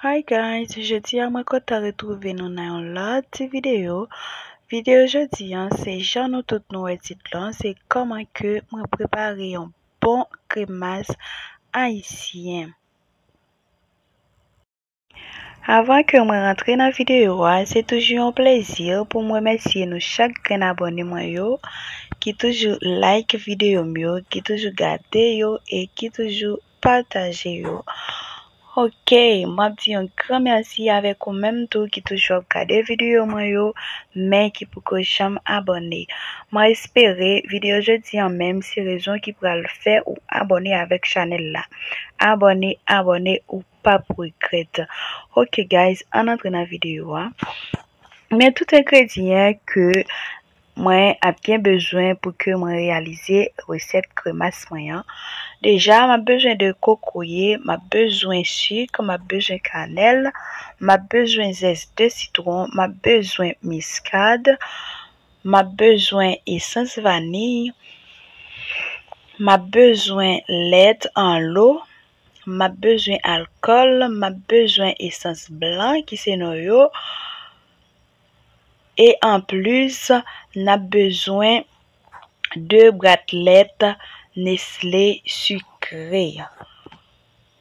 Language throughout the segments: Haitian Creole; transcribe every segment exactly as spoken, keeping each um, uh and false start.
Hi guys, jodi a mwen kontan retwouve nou nan yon lòt ti videyo. Videyo jodi a, se jan nou tout nou wè tit lan, se kòman ke mwen prepare yon bon kremas ayisyen. Avan ke mwen rantre nan videyo a, se toujou yon plezi pou mwen remèsye nou chak grenn abòne mwen yo, ki toujou like videyo m yo, ki toujou gade yo e ki toujou pataje yo. Ok, m ap di yon gran mèsi avèk ou menm tou ki toujou ap gade videyo mwen yo, men ki poko janm abòne. Mwen espere videyo jodi a menm se rezon ki pral fè ou abòne avèk chanèl la. Abòne, abòne, ou p ap regrèt. Ok guys, ann antre nan videyo a. Men tout engredyan ke mwen ap gen bezwen pou ke mwen reyalize resèt kremas mwen an. Deja, m ap bezwen de kokoye, m ap bezwen sik, m ap bezwen kanèl, m ap bezwen zès de sitwon, m ap bezwen miskad, m ap bezwen esans vaniy, m ap bezwen lèt an lo, m ap bezwen alkòl, m ap bezwen esans blan ki se non yo. E anplis, n ap bezwen de bwat lèt Nestlé sikre.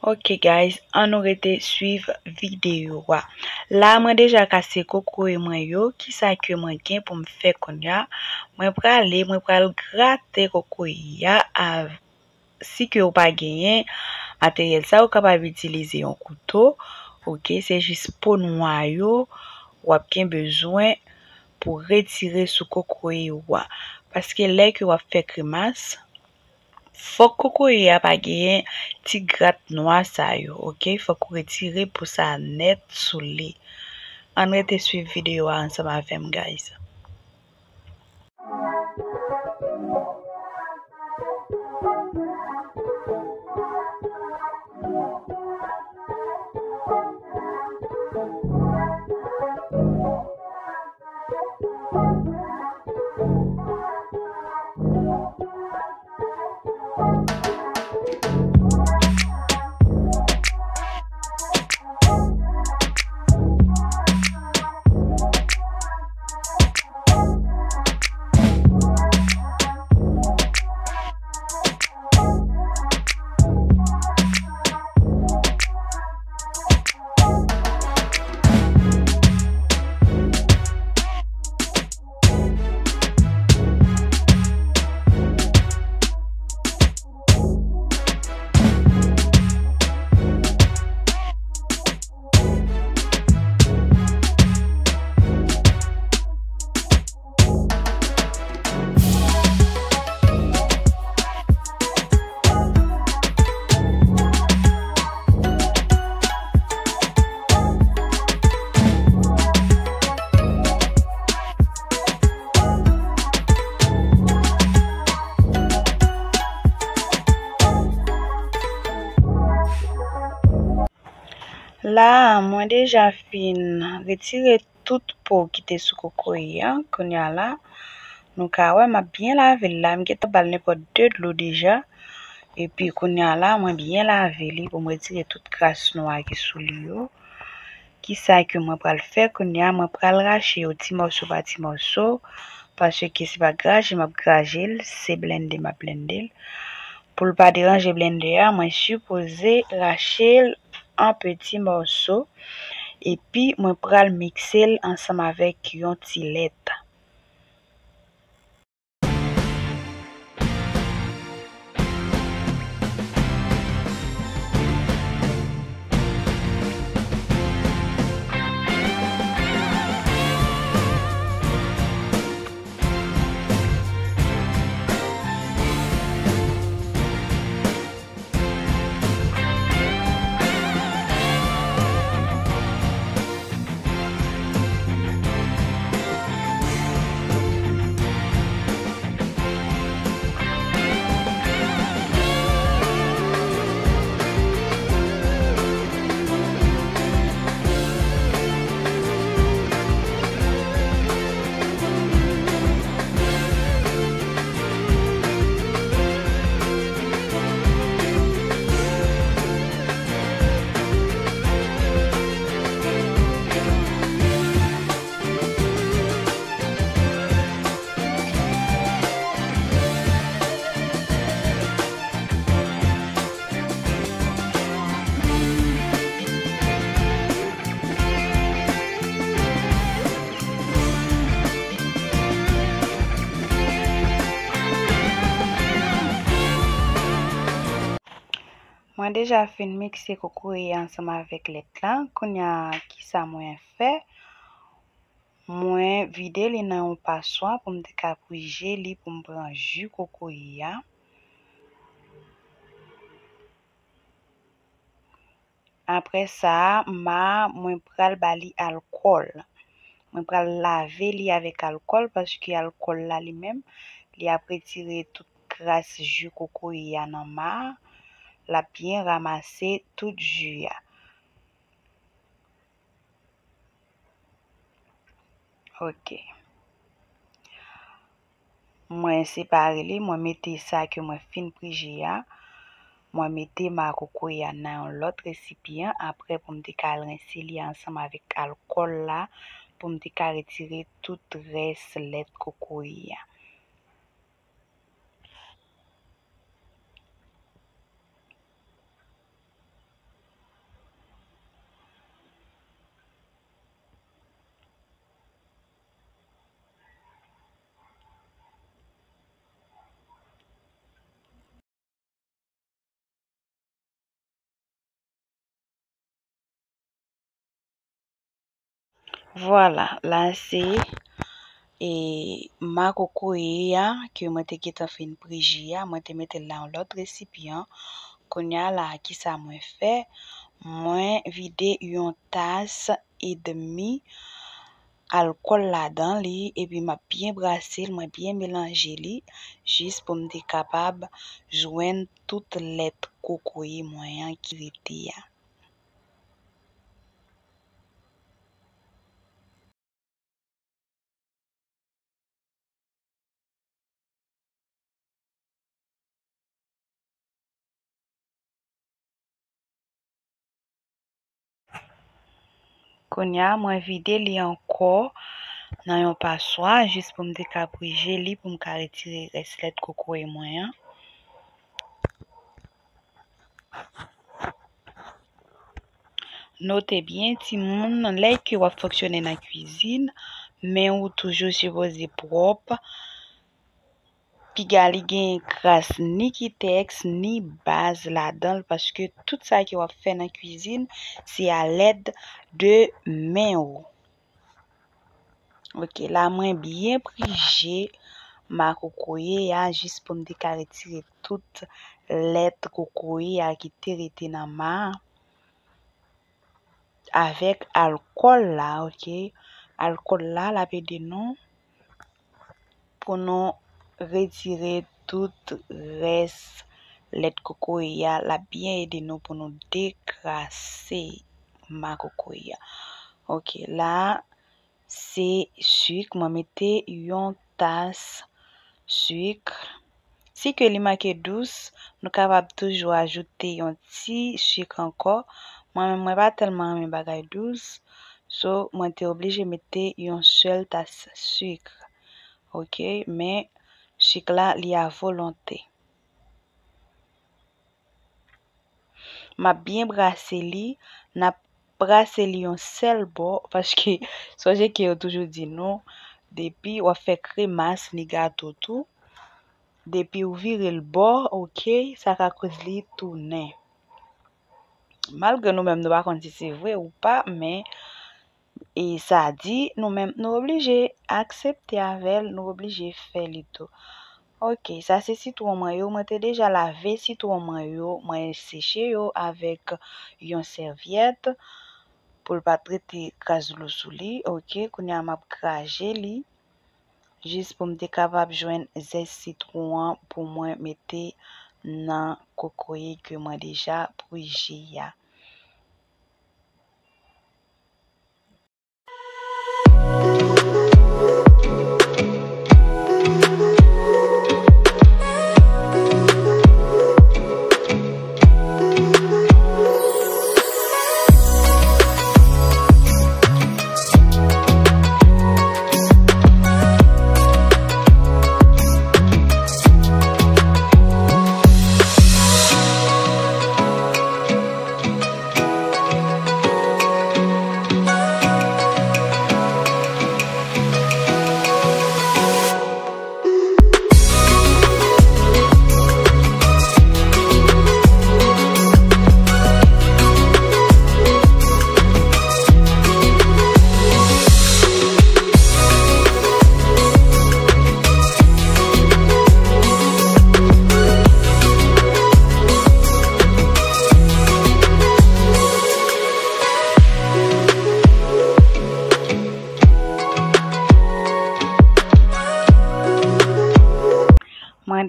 Ok guys, ann nou rete swiv videyo a. La mwen deja kase kokoye mwen yo, kisa ke mwen gen pou m fè kounye a? Mwen prale, mwen pral grate kokoye a av- Si ke w pa genyen materyèl sa, ou kapab itilize yon kouto. Ok, se jis po nwa yo w ap gen bezwen pou retire sou kokoye ou a. Paske lè ke w ap fè kremas, fòk kokoye a pa genyen ti grat nwa sa yo, ok? Fòk ou retire po sa nèt sou li. Ann rete swiv videyo a ansanm avè m, guys. La a, mwen deja fin retire tout po ki te sou kokoye a. Kounye a la, nou ka wè m ap byen lave l la. M gentan ba l nenpòt de dlo deja. Epi kounye a la, mwen byen lave li pou m retire tout kras nwa ki sou li yo. Kisa ke mwen pral fè kounye a? Mwen pral rache yo ti mòso pa ti mòso, paske se pa graje m ap graje l, se blende m ap blende l. Pou l pa deranje blende a, mwen sipoze rache l an peti mòso, epi mwen pral mikse l ansanm avèk yon ti lèt. Mwen deja fin mikse kokoye ansanm avèk lèt la. Kounye a, kisa mwen fè? Mwen vide li nan yon paswa pou m te ka prije li pou m pran ji kokoye a. Apre sa, ma a, mwen pral ba li alkòl. Mwen pral lave li avèk alkòl paske alkòl la li menm, li ap retire tout kras ji kokoye a nan ma a. L ap byen ranmase tout ji a. Ok. Mwen separe li, mwen mete sa ke mwen fin prije a. Mwen mete ma kokoye a nan yon lòt resipyan, apre pou m te ka al rense li ansanm avèk alkòl la, pou m te ka retire tout rès lèt kokoye a. Vwala, la se, e, ma kokoye a ke mwen te gentan fin prije a, mwen te mete l nan yon lòt resipyan. Kounye a la, kisa mwen fè? Mwen vide yon tas edmi alkòl ladan li, epi m ap byen brase l, mwen byen melanje li, jis pou m te kapab jwenn tout lèt kokoye mwen an ki rete a. Kounye a, mwen vide li ankò nan yon paswa, jis pou m te ka prije li, pou m ka retire rès lèt kokoye mwen an. Note byen, timoun, lè ke w ap fonksyone nan kwizin, men ou toujou sipoze pwòp. Piga li gen kras ni kitèks, ni baz ladan l, paske tout sa ke w ap fè nan kwizin, se a lèd de men w. Ok, la mwen byen prije ma kokoye a, jis pou m te ka retire tout lèt kokoye a ki te rete nan ma a. Avèk alkòl la, ok? Alkòl la, l ap ede nou pou nou retire tout rès lèt kokoye a. L ap byen ede nou pou nou dekrase ma kokoye a. Ok, la, se sik. Mwen mete yon tas sik. Si ke li manke dous, nou kapab toujou ajoute yon ti sik ankò. Mwen menm, mwen pa tèlman renmen bagay dous. So, mwen te oblije mete yon sèl tas sik. Ok, men sik la, li a volonte. M ap byen brase li. N ap brase li yon sèl bò, paske sonje ke yo toujou di nou, depi w ap fè kremas ni gato tou, depi w vire l bò, ok, sa ka koz li tounen. Malgre nou menm nou pa konn si se vre ou pa, men e sa di, nou menm, nou oblije aksepte avè l, nou oblije fè li tou. Ok, sa se sitwon mwen yo. Mwen te deja lave sitwon mwen yo, mwen seche yo avèk yon sèvyèt pou l pa t rete kras dlo sou li. Ok, kounye a m ap kraje li, jis pou m te kapab jwenn zès sitwon an pou mwen mete nan kokoye ke mwen deja prije a.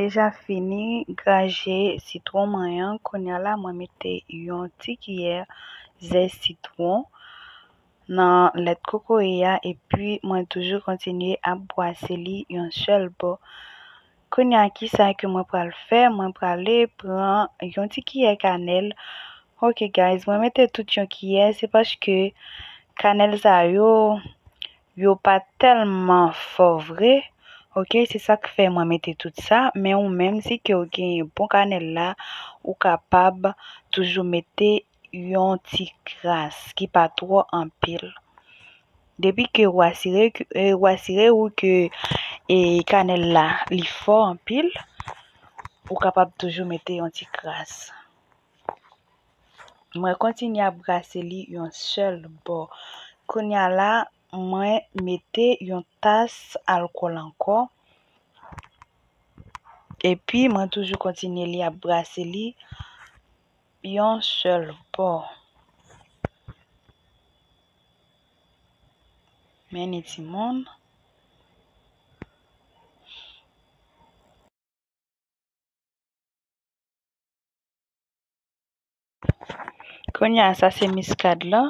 Deja fini graje sitwon mwen an. Kounye a la, mwen mete yon ti kiyè zès sitwon nan lèt kokoye a, epi mwen toujou kontinye ap brase li yon sèl bò. Kounye a, kisa ke mwen pral fè? Mwen prale pran yon ti kiyè kanèl. Ok, guys, mwen mete tout yon kiyè, se paske kanèl sa yo, yo pa tèlman fò vre. Ok, se sa k fè mwen mete tout sa, men ou menm, si ke w genyen bon kanèl la, ou kapab toujou mete yon ti kras ki pa twò anpil. Depi ke w asire ke, e, w asire w ke, e, kanèl la, li fò anpil, ou kapab toujou mete yon ti kras. Mwen kontinye ap brase li yon sèl bò. Kounye a la, mwen mete yon tas alkòl ankò. Epi, mwen toujou kontinye li ap brase li yon sèl bò. Men ni timoun. Kounye a, sa se miskad lan.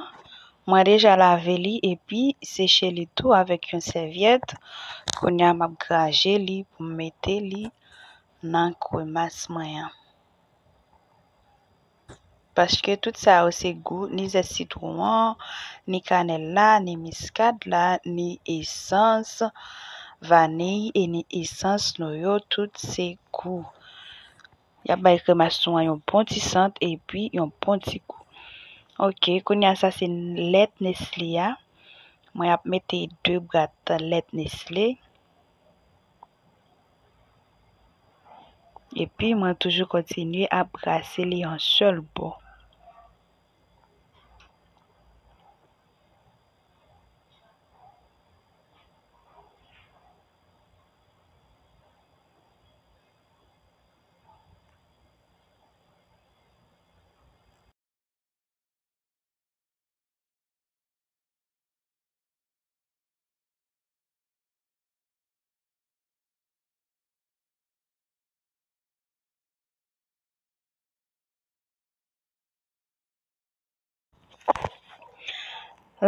Mwen deja lave li epi seche li tou avèk yon sèvyèt. Kounye a, m ap graje li pou m mete li nan kremas mwen an. Paske tout sa yo se gou, ni zès sitwon an, ni kanèl la, ni miskad la, ni esans vaniy e ni esans noyo, tout se gou. Y ap bay kremas nou an yon bon ti sant epi yon bon ti gou. Ok, kounye a sa se lèt Nestlé a. Mwen ap mete de bwat lèt Nestlé. Epi mwen toujou kontinye ap brase li yon sèl bò.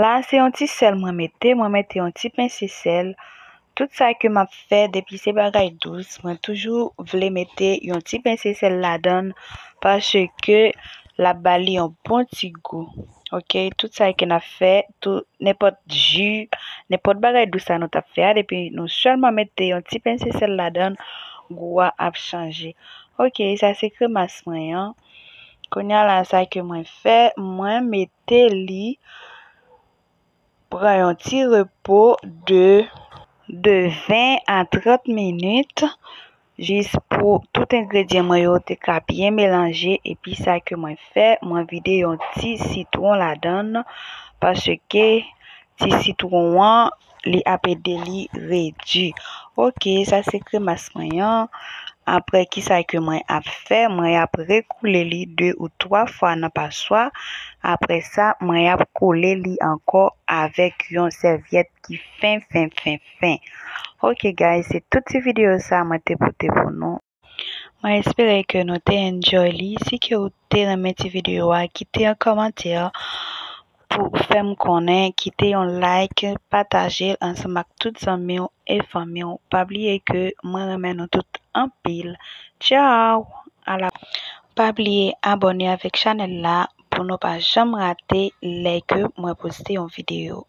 La, se yon ti sèl mwen mete, mwen mete yon ti pense sèl. Tout sa ke m ap fè, depi se bagay dous, mwen toujou vle mete yon ti pense sèl ladan l, paske l ap ba li yon bon ti gou. Ok, tout sa ke n ap fè, tout, nenpòt ji, nenpòt bagay dous sa nou t ap fè a, depi nou sèlman mete yon ti pense sèl ladan l, gou a ap chanje. Ok, sa se kremas mwen an. Kounye a la, sa ke mwen fè, mwen mete li pran yon ti repo de, de ven a trant minit, jis pou tout engredyan mwen yo te ka byen melanje. Epi sa ke mwen fè, mwen vide yon ti sitwon ladan l, paske ti sitwon an, li ap ede li redui. Ok, sa se kremas mwen an. Apre, kisa ke mwen ap fè? Mwen ap rekoule li de ou twa fwa nan paswa. Apre sa, mwen ap kole li ankò avèk yon sèvyèt ki fen, fen, fen, fen. Ok, guys, se tout ti videyo sa mwen te pote pou nou. Mwen espere ke nou te enjoy li. Si ke w te renmen ti videyo a, kite yon kòmantè pou fè m konnen, kite yon like, pataje l ansanm ak tout zanmi w e fanmi w. Pa bliye ke mwen renmen nou tout anpil. Tchao! Ala, pa bliye abòne avèk chanèl la pou nou pa janm rate lè ke mwen poste yon videyo.